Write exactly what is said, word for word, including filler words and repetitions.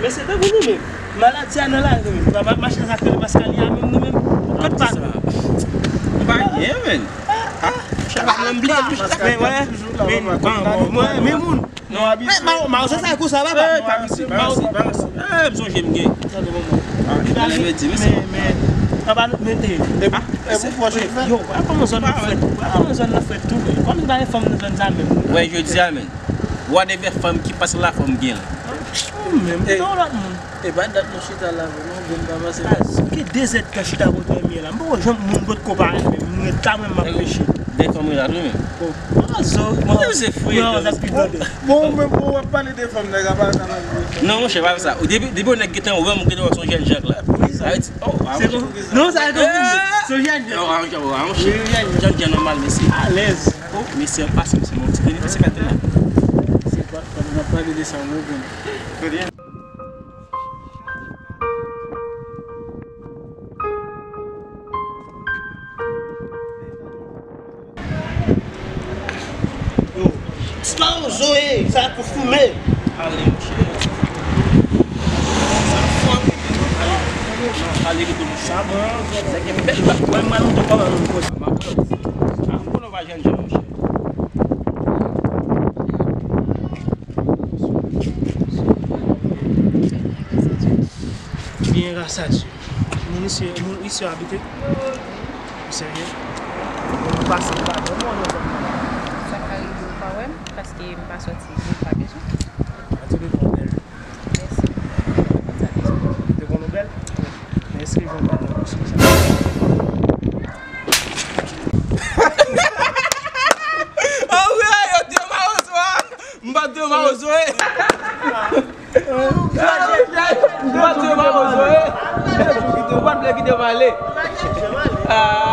Se tankou nou menm. Maladi a nan lari nou menm. M ap mache nan sa k rele Paskalya menm nou menm. Ou konn pa. M pa gen, men. Ah, chak mwen bliye tou chita. Men, wè. Men, men, men, men moun. Non, abitye. Men, Mawzo sa kou sa, papa. Eh, pa mesi, pa mesi, pa mesi. Eh, m sonje m gen. Tande, bon, bon. Ah, men, men, anba nou, men te. E pou, e pou pwòch li fè? Yo, wè kòman zòn nan frèt. Wè kòman zòn nan frèt tou, men. Kòm li pa gen fanm nan zòn sa menm. Wè, jodi a, men. Whatever fanm ki pase la, fanm gen la. Ou menm, ou se yon lòt moun. E pa dat nou chita la, vre, non, bon, m pa pase la. Baz, gen de zèdtan chita kote m ye la. M poko janm moun potko parèt, men m ret la, mwen, m ap rechi. De fanm ret la, tou, men. Oh, Mawzo, Mawzo. Mwen, se fre, non, sa pi gade. Bon, men, bon, w ap pale de fanm, nèg, apa sa, nan vre. Non, monchè, pa sa. Depi, depi yon nèg gentan wè m, ou gentan wè se yon jèn jan la. Sa vle di, oh, ah, se bon. Non, sa e konprann. Se yon jèn jan. Oh, ah, monchè, oh, ah, monchè. Jèn jan nòmal, mesye. Alèz. Oh, mesye, an pase, mesye, mon ti kri, mesye, fè tèt la. Se pa, pa, n ap pale de sa, mwen, Yo, sa yo zo ye, sa pou fume. Ale, monchè. Sa fò. Ale, ale, ale, monchè. Sa bon. Nèg gen bèl bak. Mwen, mwen, nou te kòman nou koze. M ap pran. Ah, m konnen w pa jèn jan, monchè. Byen, gras a Dye. Moun isi, moun isi yo abite? Ou serye? Moun pase m pa dòmi nan zòn nan. Sa ka rive ou pa wè m, paske m pa sòti, m pa bezwen. An tou de ka, w bèl. Mèsi. Ou te konn ou bèl? Men eske jan w bèl nan bouch li sa? Anmwey, yo te Mawzo a! M pa te Mawzo, e! M pa te Mawzo, e! Ou pa t vle kite m ale? Ah.